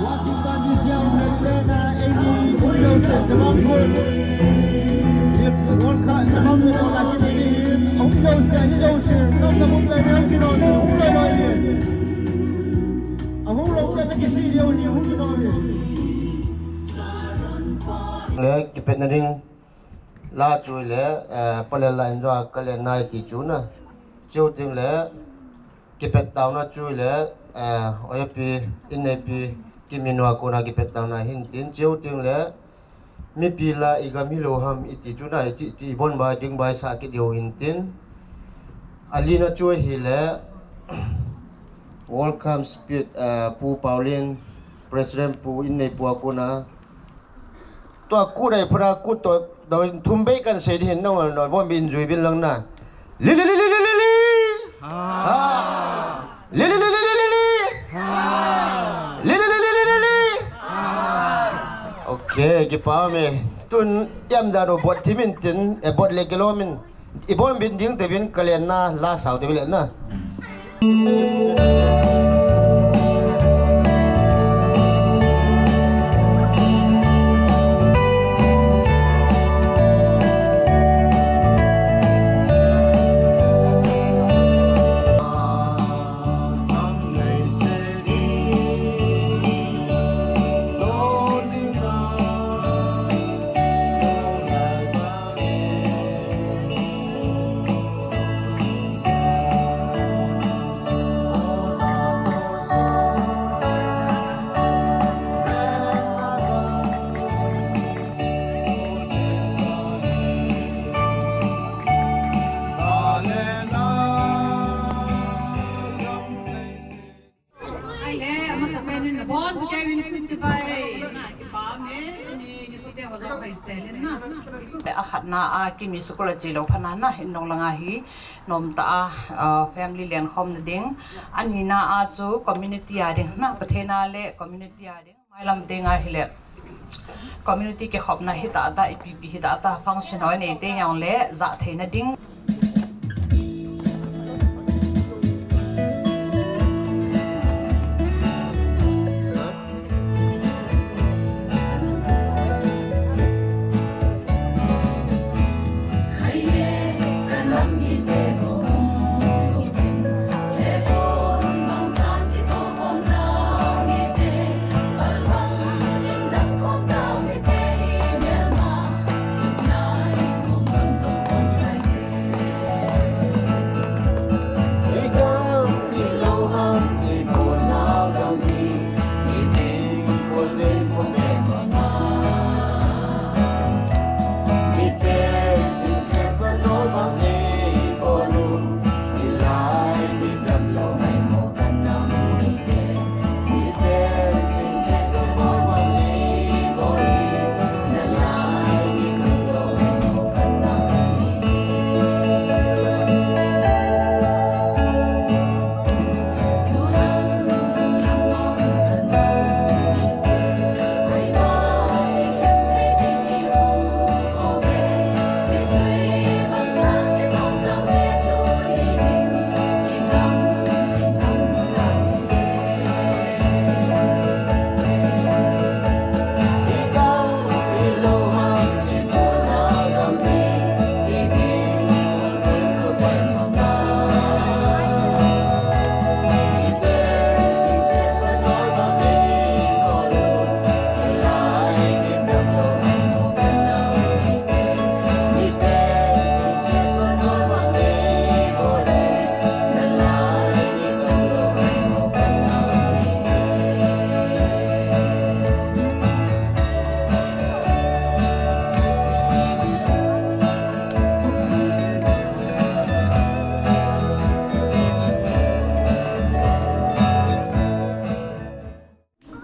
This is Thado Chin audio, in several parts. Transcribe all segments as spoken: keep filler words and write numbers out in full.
Washington D C a um Maryland a eini hung jouse, Chabang Khul. World Cup, Chabang Khul toh la kit eini hin, hung jouse, hi jouse, nam nam um le, nam kinol, hung loi loi le. Ahung lou te na kisih diu hi, hung kinol le. Le, kipetna ding la chu le, eh, Palel la enjoy ka le nai ti chu na. Chiu ting le, kipet tauna chu le, eh, oipi, inneipi, Kiminua kona kipet tauna hin tin, chiu ting le, mipi la i gam hi lou ham i ti chu na, i ti, ti bon bai, ding bai sa kit diu hin tin. Alina chu hi le, welcome speech, eh, Pu Paulin, President Pu, inneipu a kona, tua kut dai phura kut to, dau thum bei kan sei di hin nong, nong, bon bin jui bin lang na. Li, li, li, li, li, li, li. Ha. Ha. Li, li, li, li, li, li, li. Ha. Li, li, li, li, li, li, li. Ha. Okay, kipa me. Tun yam da no bot thimin tin, e bot le kilo min. Ibon bin ding te bin kalen na la sao te bin le na. Ai le, amasa penin nabonchauvin khut chibai. Na kipah e, ni, ni khut te ho jong phai selin na. Akhatna a Kimi school a chelou phat na, na, in nong langa hi, nomtah a, ah, family lenkhomna ding. Anina a chu community a ding, na, Pathen a le community a ding. Mailam tenga hile community kikhopna hita ta, ipi pi hita ta, function ho nei te jong le ja theina ding.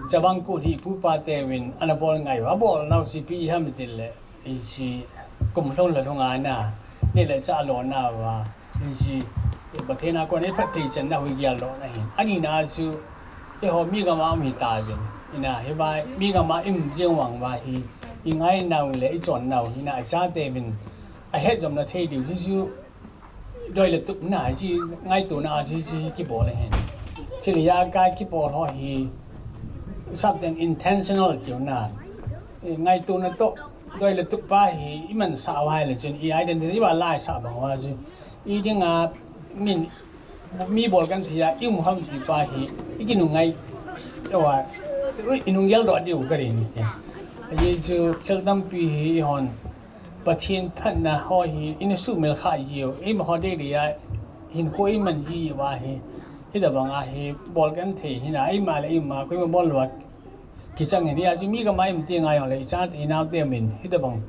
Chavang Kut hi pupa teuvin ana bol ngai u, abol nau chu ipi ham itile, hiche kum lhung le lhung a na, neh le chah lona uva, hiche Pathen a kon a iphatthei channa hui gel lona hin. Anina chu Eiho mi gam a um hitauvin. Ina, hiva mi gam a i um jing vang uva hi, i ngainau le i chonnau hi ina, i chateuvin ahet jom na thei diu, Jesu doi le tup na, chi ngaitona a chi, chi kibol ahin. Thil hi a ka kibol ho hi, something intentional chiu na. Ngaitona toh, doi le tup pa hi, i mansah uva ahile chun, i identity va laisah bang uva chu. I dinga, min, mi bol genthei a, i um ham ti pa hi, i kinungai, uva, i nunggel doh diu ka ring. Ajeh chu thil tampi hi, i hon, Pathen phatna ho hi, i na sumil kha jiu, i ma ho dei dei a, hinkho i man ji uva hi, hitabang a hi, bol genthei hi na, i ma le i ma, koima bol lou a, kichang hi, hijeh chun mi gam a i um teng a jong le, i chate, i naote min, hitabang.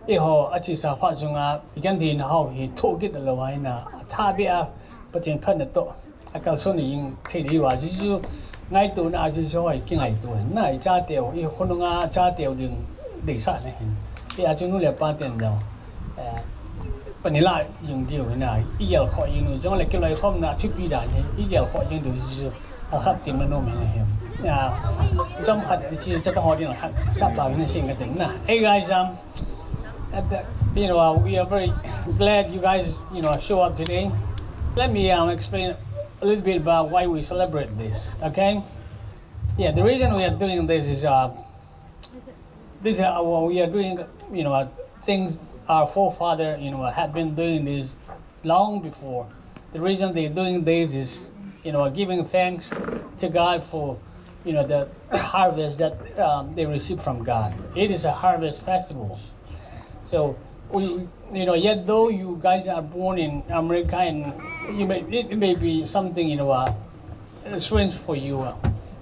Eiho, a chesa phat chunga, i genthei na ho hi, thoh kit lou a hi na, a tha beh a, Pathen phatna toh, a kalson na jing thei diu a, Jesu ngaitona a Jesu ho hi kingaito hi na, i chateu, i khonung a chateu ding deisah na hin. Hijeh chun nu le pa ten jong, eh, panla jing diu hi na, i gelkhoh jing diu, jong le kiloikhomna thupi dan hi, i gelkhoh jing diu Jesu. A khat ti ma nom hi na hi. Ya, chomkhat, si, chata ho din khat, sap ta na sing ka tin na. Hey guys, um, at the, you know, uh, we are very glad you guys, you know, show up today. Let me, um, explain a little bit about why we celebrate this, okay? Yeah, the reason we are doing this is, uh, this is, uh, what we are doing, you know, uh, things our forefather, you know, had been doing this long before. The reason they're doing this is, you know, giving thanks to God for, you know, the harvest that, um, they receive from God. It is a harvest festival. So, we, we, you know, yet though you guys are born in America and you may, it, it may be something, you know, uh, uh, strange for you, uh,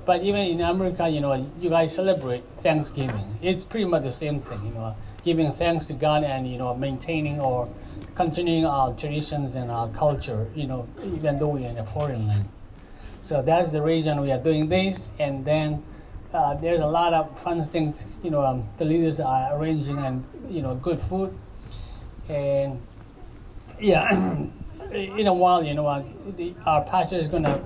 but even in America, you know, you guys celebrate Thanksgiving. It's pretty much the same thing, you know, giving thanks to God and, you know, maintaining or continuing our traditions and our culture, you know, even though we're in a foreign land. So that's the reason we are doing this. And then, uh, there's a lot of fun things, you know, um, the leaders are arranging and, you know, good food. And yeah, in a while, you know, uh, the, our pastor is gonna,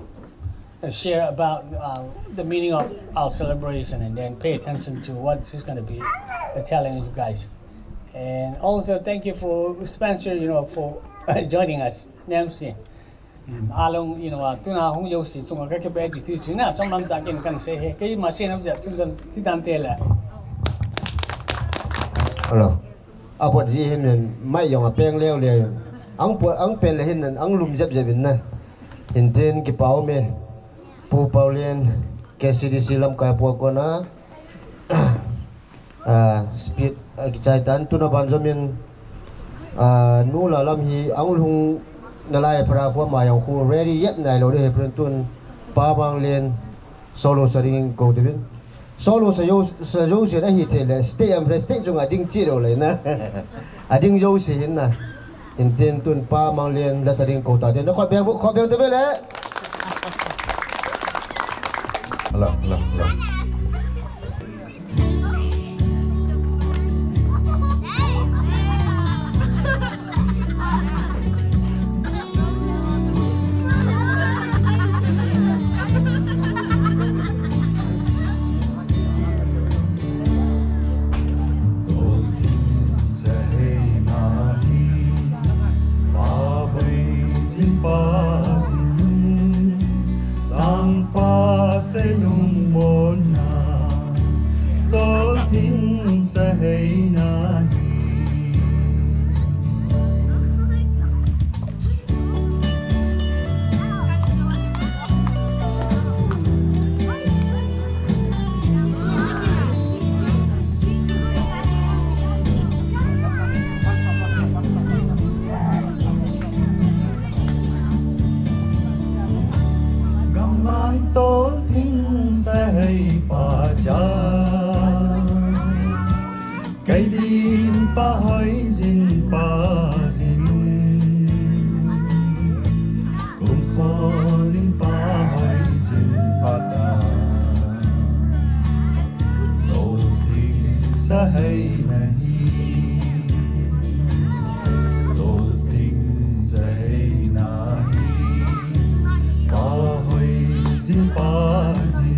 uh, share about, uh, the meaning of our celebration, and then pay attention to what he's gonna be, uh, telling you guys. And also, thank you for Spencer, you know, for joining us, Nancy. Mm, along, you know, uh, tuna hung jouse chunga kakipah e ti chu na, chomlam tah in kan sei e, keima sei nom jeh chun dan, ti dan te le. Hello. Apot ji hin nen, mai jong apeng leu leu. Ang po, ang pen le hin nen, ang lum jep jep in na. Hin tin kipa um e. Pu Paolian, K C D C lamkai pu a kona. Ah, speed, ah, kichai tan, tuna ban jom in, ah, nu la lam hi, ang lhung nalai pra ko ma jong khu ready jep nai lou de he pren tun, Pa Manglian, solo sa ding ko te bin. Solo sa jo, sa jo se na hi te le, stage am le, stage jong a ding chi lou le na. A ding jo se hin na. Hin tin tun Pa Manglian la sa ding ko ta te. Na khut beng, khut beng te be le. La, la, la. Toltheng sahei na hi, Pa boi jin pa jin, tang pa sei lungmon na, toltheng sahei na hi. Gamlang toltheng sahei pa cha. Kei ding pa hoi jin pa jin. Kong son in pa hoi jin pa ta. Toltheng sahei na hi. Toltheng sahei na hi. Pa hoi jin pa jin.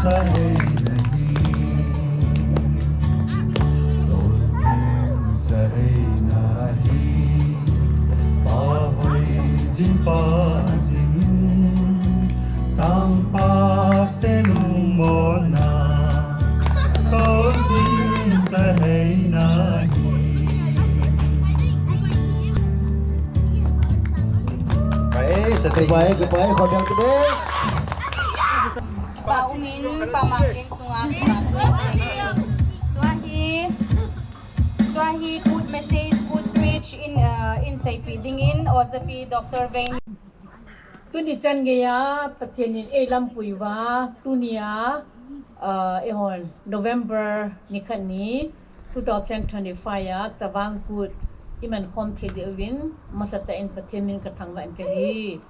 Sahei nahi, tolteng sahei nahi, pahoi jing pajing in, tangpa se lungmonna, tolteng sahei nahi. Goodbye, goodbye, goodbye, goodbye. Pa umin, pa mangin sunga. Tua hi, tua hi good message, good speech in, uh, in seipi dingin, Ojapi Doctor Veng. Tuni chan geiya, Pathen in eilampui uva, tunia, uh, eihon November ni khat ni, two thousand twenty-five a, Chavang Kut iman khom thei jeh uvin, masatah in Pathen min kathangvah in kahi.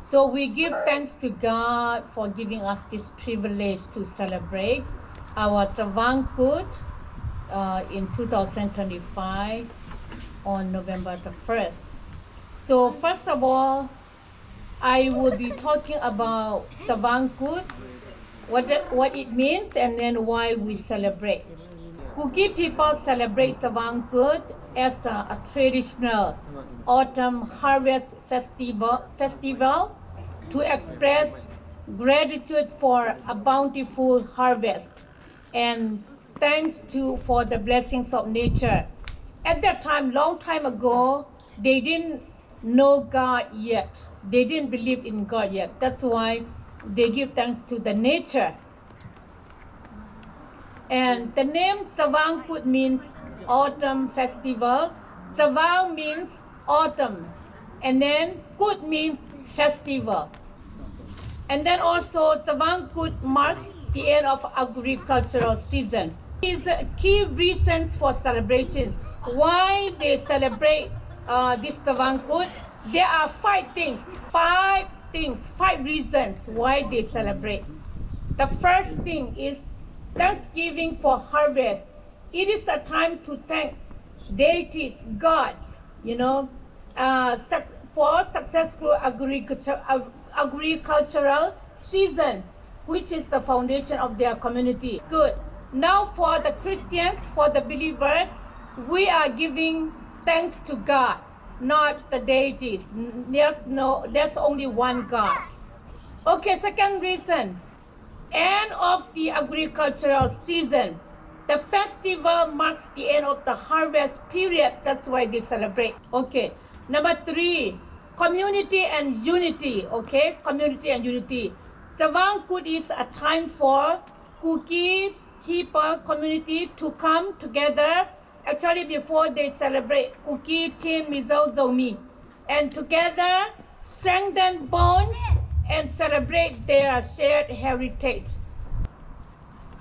So we give thanks to God for giving us this privilege to celebrate our Chavang Kut, uh, in two thousand twenty-five on November the first. So first of all, I will be talking about Chavang Kut, what the, what it means, and then why we celebrate. Kuki people celebrate Chavang Kut as a, a traditional autumn harvest festival, festival to express gratitude for a bountiful harvest and thanks to, for the blessings of nature. At that time, long time ago, they didn't know God yet. They didn't believe in God yet. That's why they give thanks to the nature. And the name Chavang Kut means autumn festival. Chavang means autumn. And then Kut means festival. And then also, Chavang Kut marks the end of agricultural season. Is the key reasons for celebrations. Why they celebrate, uh, this Chavang Kut? There are five things, five things, five reasons why they celebrate. The first thing is thanksgiving for harvest. It is a time to thank deities, gods, you know, uh, suc-, for successful agriculture, ag-, agricultural season, which is the foundation of their community. Good. Now for the Christians, for the believers, we are giving thanks to God, not the deities. N-, there's no, there's only one God. Okay, second reason. End of the agricultural season. The festival marks the end of the harvest period. That's why they celebrate. Okay. Number three, community and unity. Okay, community and unity. Chavang Kut is a time for Kuki people community to come together. Actually, before they celebrate Kuki, Chin, Mizo, Zomi, and together strengthen bonds and celebrate their shared heritage.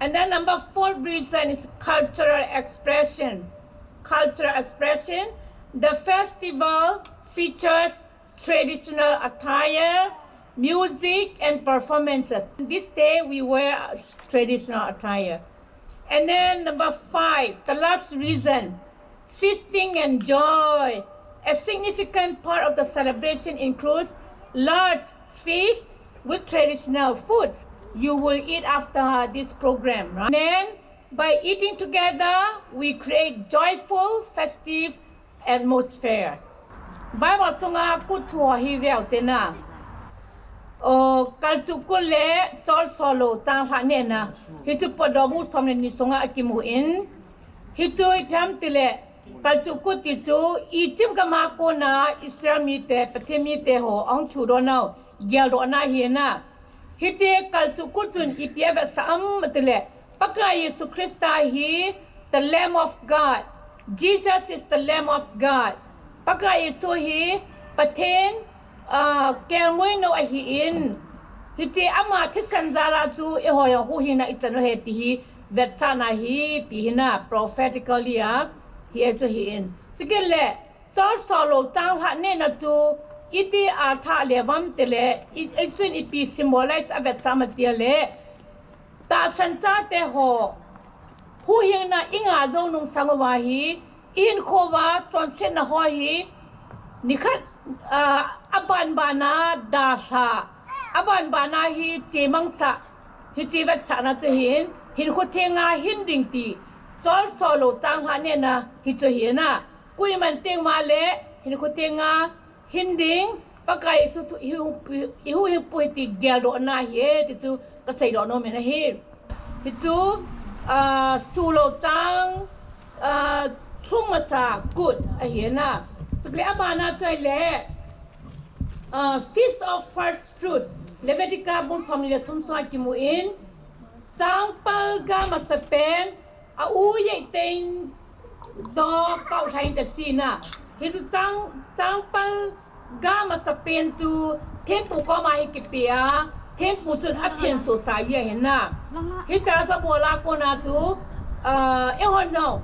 And then number four reason is cultural expression. Cultural expression. The festival features traditional attire, music, and performances. This day we wear traditional attire. And then number five, the last reason, feasting and joy. A significant part of the celebration includes large feast with traditional foods you will eat after this program, right? Then, by eating together, we create joyful, festive atmosphere. Bible sunga kut thu hi veu te na. O, Kalchuh Kut le Cholsolou changlhah nehna. Hichu Potdoh bung som le ni sunga akimun. Hichu ipi ham tile, Kalchuh Kut ti chu Egypt gam a kona Israel mite, Pathen mite ho ahung kihuhdoh nau, geldohna hi na. Hiche Kalchuh Kut chun ipi avetsah am tile, Pakai Jesu Christa hi the Lamb of God. Jesus is the Lamb of God. Pakai Jesu hi Pathen, ah, kelngoi nou ahin. Hiche ama thisan jal a chu eiho jong huhhingna ichan u ahi ti hi vetsahna ahi ti hi na prophetically a hi e chu ahin. Chukit le Cholsolou changlhah nehna chu iti a thah le vam tile, i, i chun ipi symbolize avetsah am tile, tahsan chate ho huhhingna inga jou nung sang uva hi, ihinkho uva chonsetna ho hi, nikhat, ah, abanbana dalha, Aban bana hi chemangsa, hiche vetsahna chu hin, hinkho thenga hin ding ti, cholso lou chang lha nena, hichu hina. Kuni man teng ma le, hinkho thenga hin ding, Pakai Jesu thu, ihu, ihuhhingpu hi ti geldohna hi, ti chu kaseidoh nom in ahi. Hichu, ah, suh lou chang, ah, thum masa kut ahina. Chule abana chu ahile, ah, Feast of First Fruits, Leviticus bung somni le thum sunga kimu in, changpal ga masapen, a u yei teng doh kau lhain ta sina. Hichu chang, changpal ga masapen chu thempu koma hi kipe a, thempu chun athensoh sa hi ahina. Hitia chu abola kona chu, ah, eihon jong,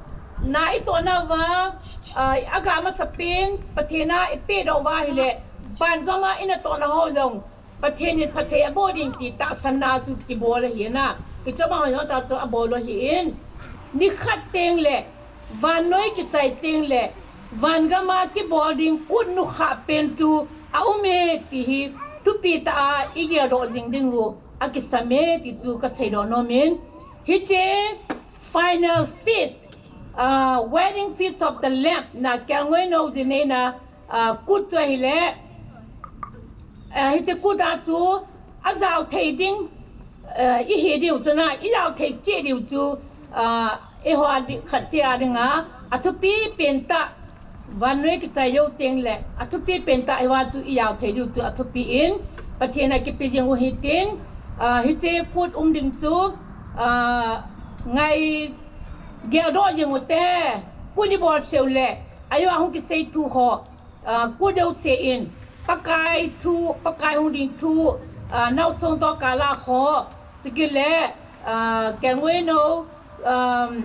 na itohna uva, ah, aga masapen, Pathen a ipedoh uva ahile, banjom a ina tohna ho jong, Pathen in phatthei abol ding ti tahsanna chu kibol ahina. Hichu abang ho jong ta chu abol u ahin. Nikhat teng le, vannoi kichai teng le, vangam a kibol ding kut nukhah pen chu aume ti hi, thupi tah a igeldoh jing diu akisame ti chu kaseidoh nom in. Hiche final feast, ah, wedding feast of the Lamb na kelngoi nou jinei na, ah, kut chu ahile, ah, hiche kut a chu ajao thei ding, ah, ihi diu chu na, ijao thei cheh diu chu, ah, eiho a ding, khat cheh a dinga, athupi pentah, vannoi kichai jou teng le, athupi pentah eiho a chu ijao thei diu chu athupi in, Pathen a kipe jing u hitin, ah, hiche kut um ding chu, ah, ngai geldoh jing u te, kut ibol seu le, ajou a hung kisei thu ho, ah, kut jouse in, Pakai thu, Pakai hung ding thu, ah, naosung toh kala ho, chukit le, ah, kelngoi nou, um,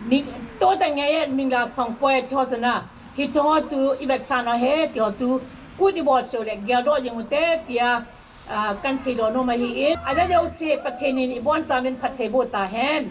mi, to ta ngai e, mingla song poi cho chana, hicho ho chu ivetsahna he, ti ho chu, kut ibol seu le, geldoh jing u te, tia, ah, kaseidoh nom ahin, ajouse Pathen in ibonchauvin phatthei boh tahen.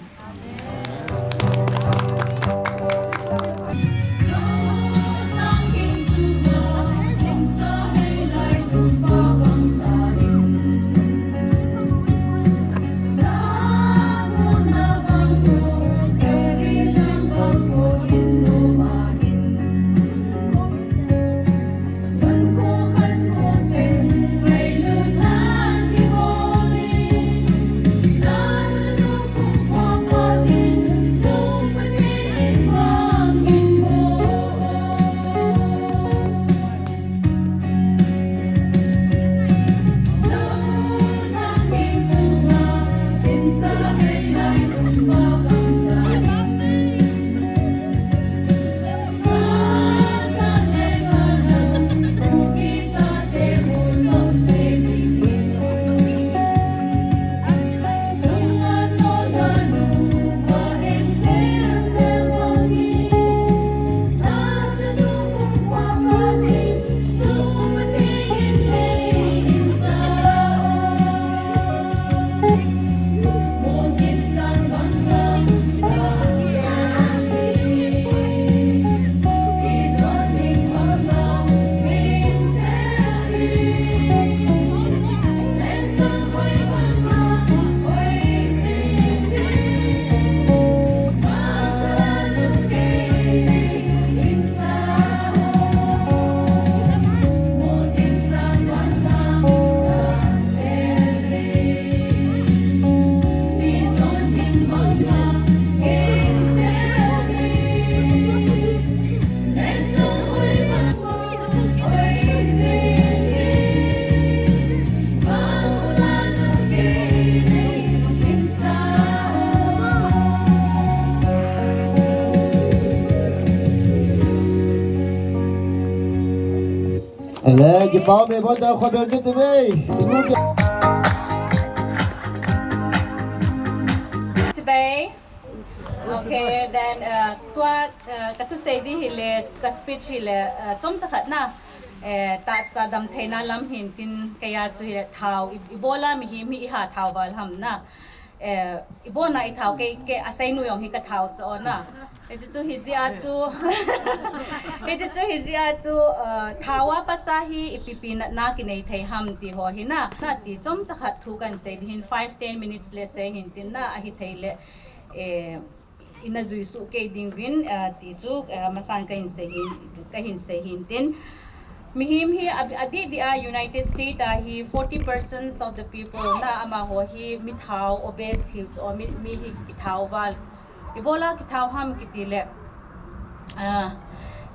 Ale, kipah me, bon ta khobel kit ve. Chibai. Okay, then, uh, tua, uh, kathusei di hile, ka speech hile, uh, chomcha khat na, eh, tahsa damtheina lam hin tin keiya chu hile thao, i, ibola mihem hi iha thao val ham na. Eh, ibona ithao kei, kei asei nu jong hi kathao chu na. Hichu hijia chu, hichu hijia chu, uh, thao a pasa hi ipi ipi natna kinei thei ham ti ho hi na, na ti chomcha khat thu kahin sei ding hin five, ten minutes le sei hin tin na, ahi thei le, eh, ina jui suh kei ding vin, uh, ti chu, uh, masan kahin sei hin, kahin sei hin tin. Mihem hi a, adih dih a United States a hi forty percent of the people na amaho hi mi thao obese hi chu mi, mi hi kithao val. Ibola kithao ham kiti le, ah,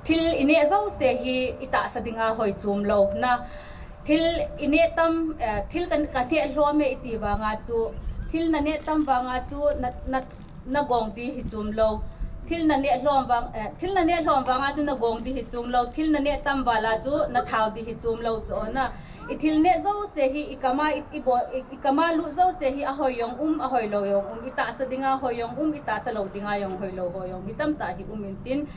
thil ineh jouse hi itahsa dinga hoi chom lou na. Thil ineh tam, eh, thil ka, ka neh lhom e iti vanga chu, thil na neh tam vanga chu na, na, na gong di hi chom lou. Thil na neh lhom vang, eh, thil na neh lhom vanga chu na gong di hi chom lou. Thil na neh tam vala chu na thao di hi chom lou chu na. I thil neh jouse hi i kama i, i bo, i, i kama lut jouse hi ahoi jong um, ahoi lou jong um, itahsa dinga hoi jong um, itahsa lou dinga jong hoi lou ho jong hi tamtah hi um in tin.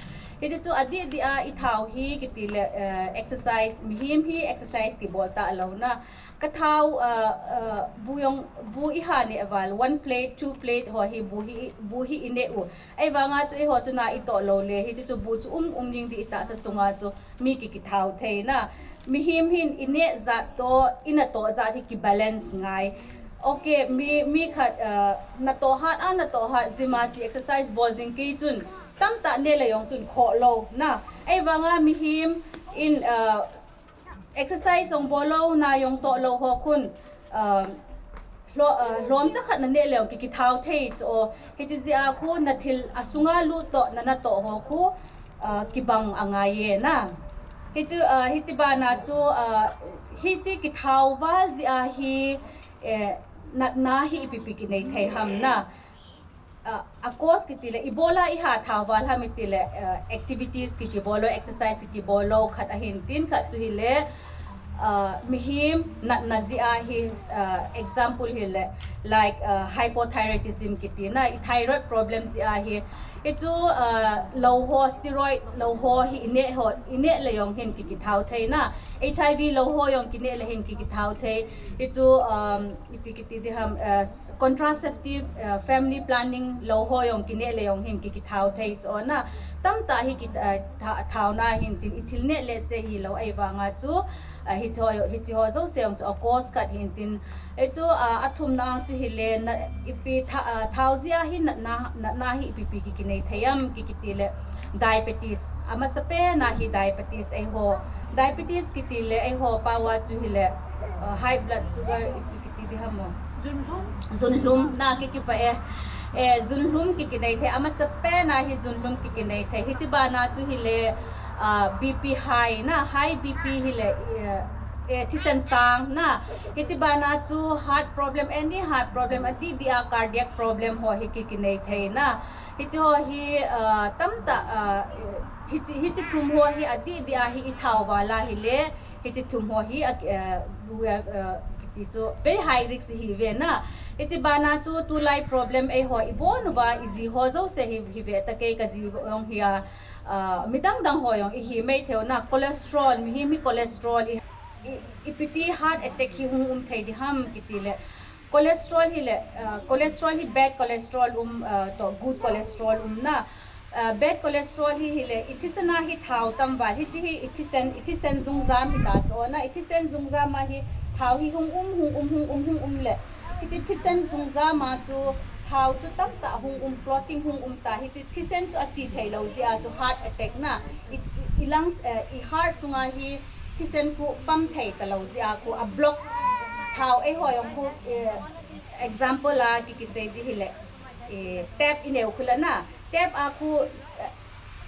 Hichu adih dih a ithao hi kiti le, eh, exercise, mihem hi exercise kibol talou na. Ka thao, uh, uh, bu jong, bu iha neh val, one plate, two plate ho hi bu hi, bu hi ineh u. Ahivanga chu eiho chu na itoh lou le, hichu bu chu um, um jing di itahsa sunga chu mi ki, kithao thei na. Mihem hin ineh jat toh, ina toh jat hi kibalance ngai. Okay, mi, mi khat, uh, natoh hat a, natoh hat jima chi exercise bol jing kei chun, tamtah neh le jong chun khoh lou na. Ahivanga mihem in, uh, exercise jong bol lou, na jong toh lou ho khun, uh, lho, uh, lhomcha khat na neh le jong ki, kithao thei chu o. Hichi jeh a khu na thil asunga lut toh, na natoh ho khu, uh, kibang angai e na. Hichu, uh, hichi bana chu, uh, hichi kithao val jeh a hi, eh, natna hi ipi ipi kinei thei ham na. Uh, a cause kiti le, ibola iha thao val ham iti le, uh, activities ki, kibol lou, exercise ki, kibol lou khat ahin tin, khat chu hile, uh, mihem natna jeh a hi, uh, example hile, like, uh, hypothyroidism kiti na, i thyroid problem jeh a hi. Hichu, uh, lou ho, steroid lou ho hi ineh ho, ineh le jong hin ki, kithao thei na. HIV lou ho jong kineh le hin ki, kithao thei. Hichu, um, ipi kiti di ham, uh, contraceptive, uh, family planning lou ho jong kineh le jong hin ki, kithao thei chu o na. Tamtah hi ki, uh, tha, thao na hin tin i thil neh le se hilou ahivanga chu, uh, hichi ho, hichi ho jouse jong chu a cause khat hin tin. Hichu, uh, athumna chu hile na ipi tha, uh, thao jeh a hi natna, natna hi ipi ipi ki, kinei thei ham ki, kiti le diabetes. Amasapen a hi diabetes eiho. Diabetes kiti le eiho pao a chu hile, uh, high blood sugar ipi kiti di ham o. Junlhum. Junlhum na ki, kipah e. Eh, junlhum ki, kinei thei. Amasapen a hi junlhum ki, kinei thei. Hichi bana chu hile, uh, BP high na, high BP hile, eh, eh, thisen sang na. Hichi bana chu heart problem, any heart problem, adih dih a cardiac problem ho hi ki, kinei thei na. Hichi ho hi, uh, tamtah, uh, hichi, hichi thum ho hi adih dih a hi ithao val a hile, hichi thum ho hi, uh, uh, uh, kiti chu very high risk hi ve na. Hichi bana chu tulai problem eiho ibon uva iji ho jouse hi, hi ve ta kei ka ji jong hi a, uh, midang dang ho jong ihi mai thei u na cholesterol, mihem hi cholesterol i, i, ipi ti heart attack hi hung um thei di ham kiti le. Cholesterol hile, uh, cholesterol hi bad cholesterol um, uh, toh good cholesterol um na. Uh, bad cholesterol hi hile, i thisen a hi thao tam val, hichi hi i thisen, i thisen jungjam hi ta chu o na, i thisen jungjam a hi thao hi hung um, hung um, hung um, hung um le. Hichi thisen jungjam a chu thao chu tamtah hung um, clotting hung um ta, hichi thisen chu achi thei lou jeh a chu heart attack na, i, i, i lungs, eh, i heart sunga hi thisen khu pump thei ta lou jeh a khu a block thao eiho jong khu, eh, example a ki, kisei di hile, eh, tap ineh u khu la na, tap a khu, eh,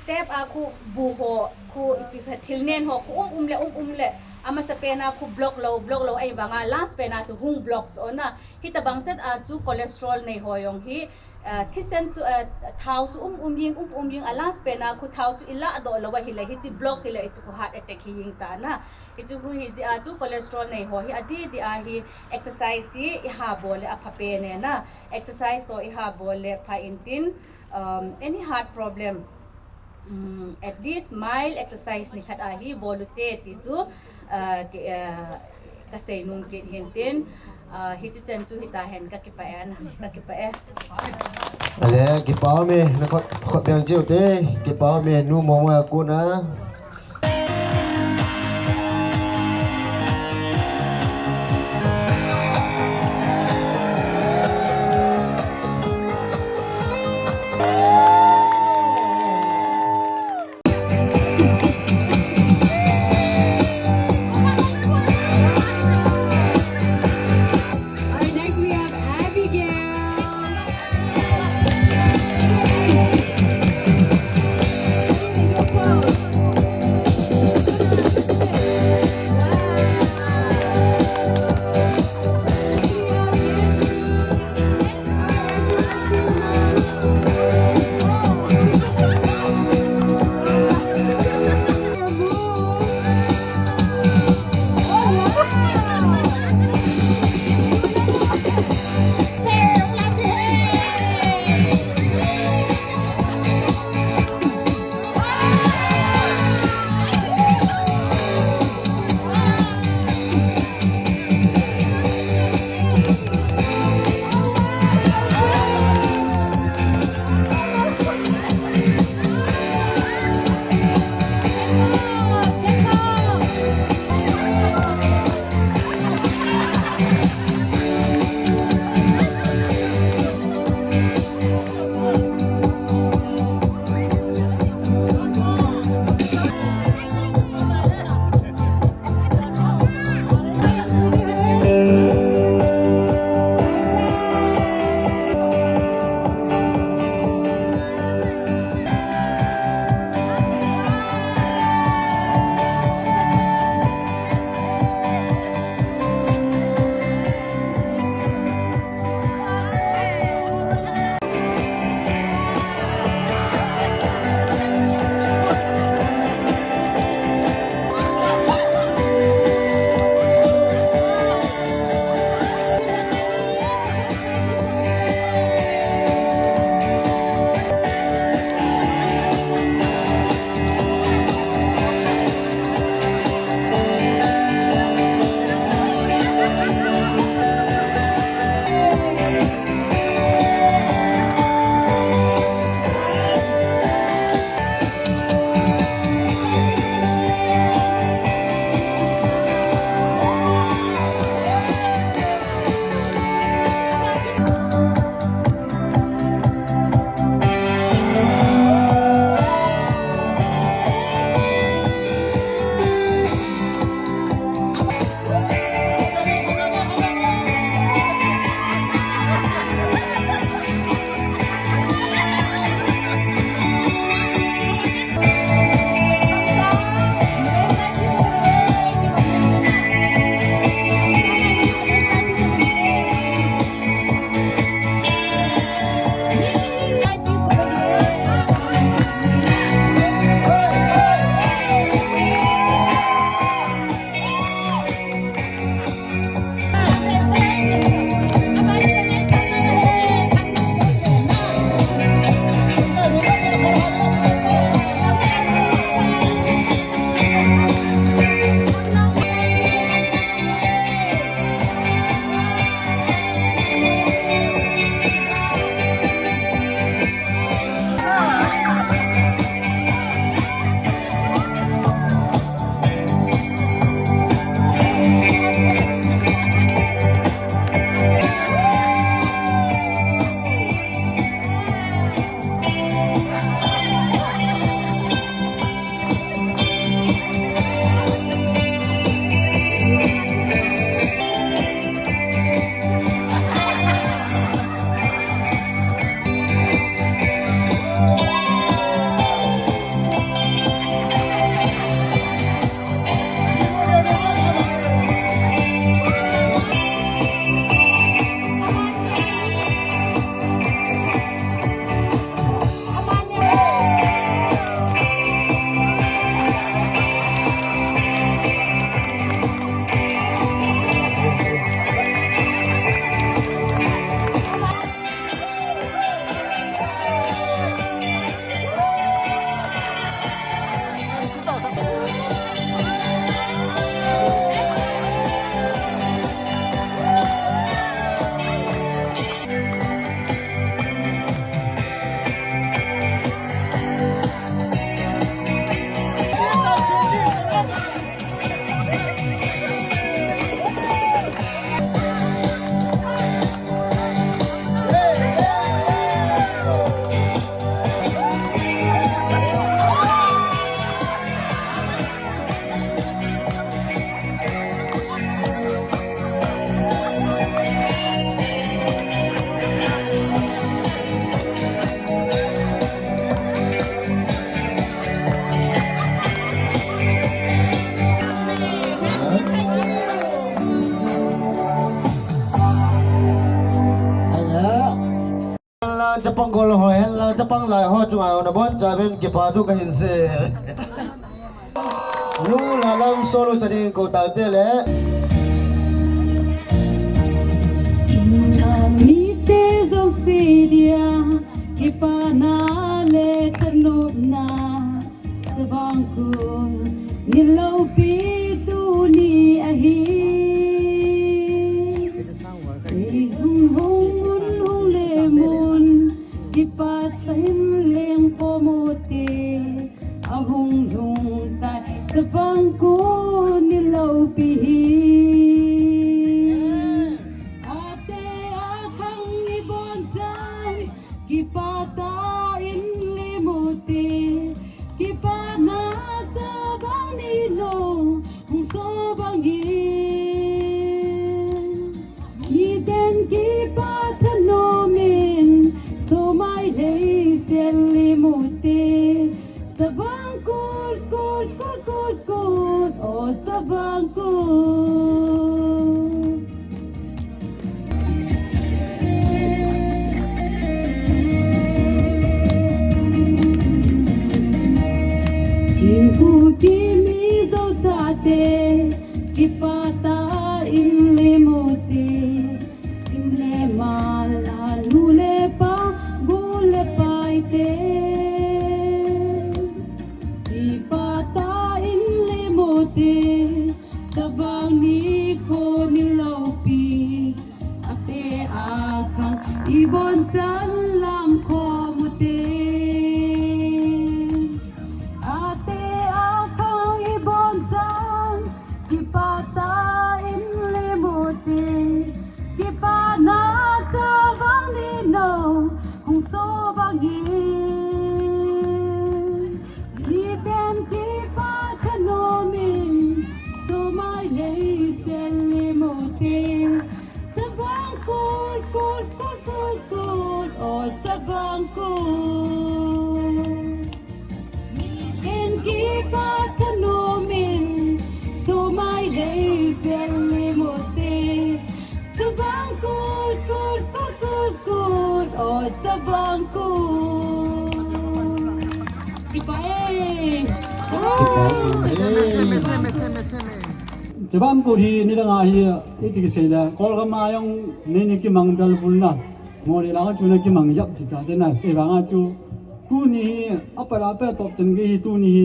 tap a khu bu ho khu ipi kha thil nen ho khu um um le, um um le, amasapen a khu block lou, block lou ahivanga last pen a chu hung block chu o na. Hitabang chet a chu cholesterol nei ho jong hi, uh, thisen chu, uh, thao chu um um jing, um um jing, a last pen a khu thao chu ilah doh lou ahile, hichi block hile, hichu khu heart attack hi jing ta na. Hichu khu hijeh a chu cholesterol nei ho hi adih dih a hi exercise hi iha bol le apha pen e na. Exercise ho iha bol le pha in tin, um, any heart problem, um, at least mild exercise nikhat a hi bol u te ti chu, uh, ki, uh, Kasei nom kit hin tin, ah, hichi chan chu hitahen, kakipah e, kakipah e. Ale, kipah e, nakhut, khut beng chiu te, kipah e, nu Momo a kona. All right, next we have Abigail. Your pose. Chapang gol ho hen la, chapang lai ho chunga nabonchauvin kipa thu kahin sei. Nu la lam solo sa ding kou taute le. Inna mite jouse dia, kipana le thanopna, Chavang Kut ni loupi tuni ahi. Ei hung hung mun hung le mun, kipah tah in leng pomo te, ahung lhung tai Chavang Kut ni loupi hi. Ate akhang ibonchauvin, kipah tah in lemu te, kipana Chavang ni lou hung so bang hi. Miten kipah thanom in, so mai lei sel lemu te, Chavang Kut, Kut, Kut, Kut, Kut, o Chavang Kut. Thingku kimi jou chate, kipah tah in lemu te, sim le mal a nu le pa, bu le pai te, kipah tah in lemu te, Chavang Nikho ni loupi, ate akhang ibonchan lam khomu te. Ate akhang ibonchan, kipah tah in lemu te, kipana Chavang ni lou hung so bang hi. Miten kipah thanom in, so mai lei sel lemu te, Chavang Kut, Kut, Kut, Kut, Kut, o Chavang Kut. Miten kipah thanom in, so mai lei sel lemu te, Chavang Kut, Kut, Kut, Kut, Kut, o Chavang Kut. Kipah e. Kipah e. Chavang Kut hi nidang a hi, iti kisei le, Kolgam a jong nei ni kimang bel bul na. Mo le la chu na kimang jap ti ta te na. Kei vang a chu, tuni hi, apat apat top chan gei hi, tuni hi,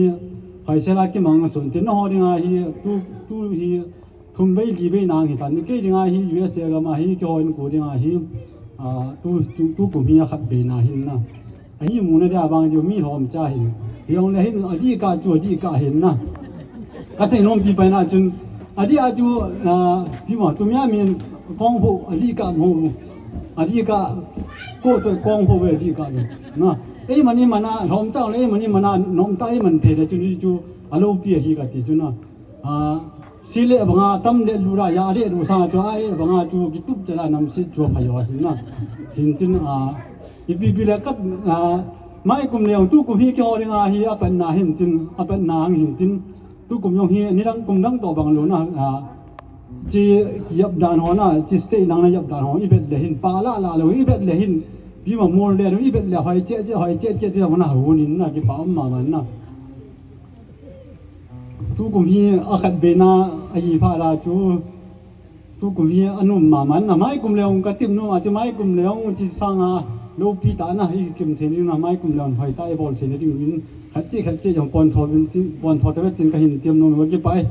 hoi sela kimang sun te na ho ding a hi, tu, tu hi, Thum vei, li vei nang hi tan, kei dinga hi U S A gam a hi, kihou in kou dinga hi, a, tu, tu, tukum hi akhat vei na hin na. Ahi mu na dia bang diu mi lhom cha hin. Hijongle hin, adih kah chu, adih kah hin na. Kasei nom pi pai na chun, adih a chu, a, pi ma, tumia min kong pho, adih kah mo. Adih kah, ko to kong pho ve adih kah na. Ei mani mana, lhom cha le ei mani mana, nom ta ei man the le chun chu, alo pi ahi kati chu na. A, Sile banga tam le lu ra ya le lu sa chu ai banga chu kitup chala nam si chu pha yo sin na. Hin tin a, ipi pi le kat a, mai kum le tu kum hi kihou ding a hi apat na hin tin, apat na ang hin tin. Tukum jong hi nidang kum dang to bang lu na a. Chi yap dan ho na, chi state lang na yap dan ho, i bet le hin pa la la lo, i bet le hin. Pi ma mol le lo, i bet le hoi che che, hoi che che ti na ho nin na kipa um ma man na. Tukum hi akhat vei na ahi pha la chu, tukum hi anom ma man na, mai kum le ong ka tim nom a chu, mai kum le ong chi sanga lopi ta na hi kim thei ni na, mai kum le ong hoi ta i bol thei ni ding in khat chi khat chi jong pon tho vin tin, pon tho ta ve tin ka hin tim nom va kipa e.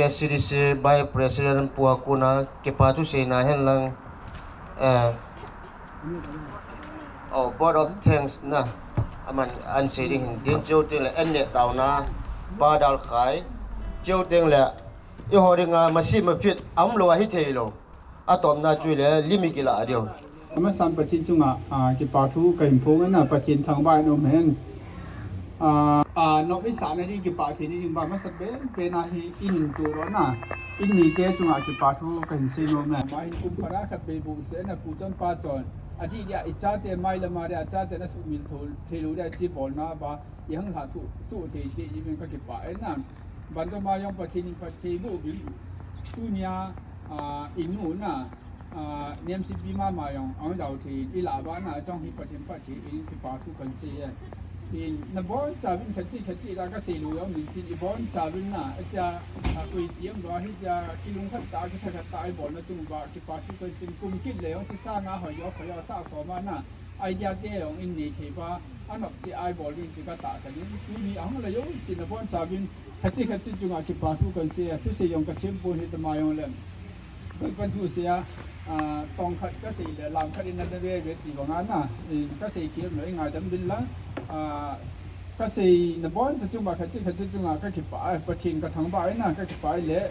K C D C Vice President pu a kona kipa thu seina hen lang, eh, oh, vote of thanks na, aman an sei ding hin tin, chuteng le an neh taona, Pa Dalkhai, chuteng le, eiho dinga masi mapit, aum lou ahi thei lou. Atomna chu le, limit kila diu. Amasan Pathen chunga, ah, kipa thu kahin phong e na, Pathen thangvah in um hen. Ah, ah, nop isahna ding kipa thei ding ba masa pen pen a hi in in tu ro na. In ni te chunga kipa thu kahin sei nom e. Ama hin kum para khat bei bu se na pu chon pa chon. Adih dia i chate mai lama dia chate na sumil thei lou dia chi bolna ba i hang lha thu su thei thei i min ka kipa e na. Banjo ma jong Pathen in phatthei boh uvin. Tunia, ah, i nu na, ah, nemsipi mama jong, ahung jao thei in, i lah uva na, chong hi Pathen phatthei in, kipa thu kan sei e. In, na bonchauvin khat cheh, khat cheh la ka sei lou jong, min tin i bonchauvin na, atia, ah, koi tiam lou, hitia, kilungkhat tah, kitha khat tah, i bolna chung uva, kipa thu kan sei, kum kit le jong, si sa nga hoi jo, hoi jo, sa so ma na, idea te jong in nei thei uva, anop cheh a i bol ding chu ka tahsan in. Tuni ahung le jouse na bonchauvin, khat cheh khat cheh chunga kipa thu kan sei a, thusei jong ka them pon hi tama jong le. Koi pan thusei a, ah, tong khat ka sei le, lam khat in na ve ve ti banga na, eh, ka sei khem lou, i ngaidam uvin lang. Ah, ka seina boncha chunga khat cheh khat cheh chunga ka kipa, eh, Pathen ka thangvah in na, ka kipa le.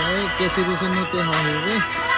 Ei, K C D C nu te ho hi ve.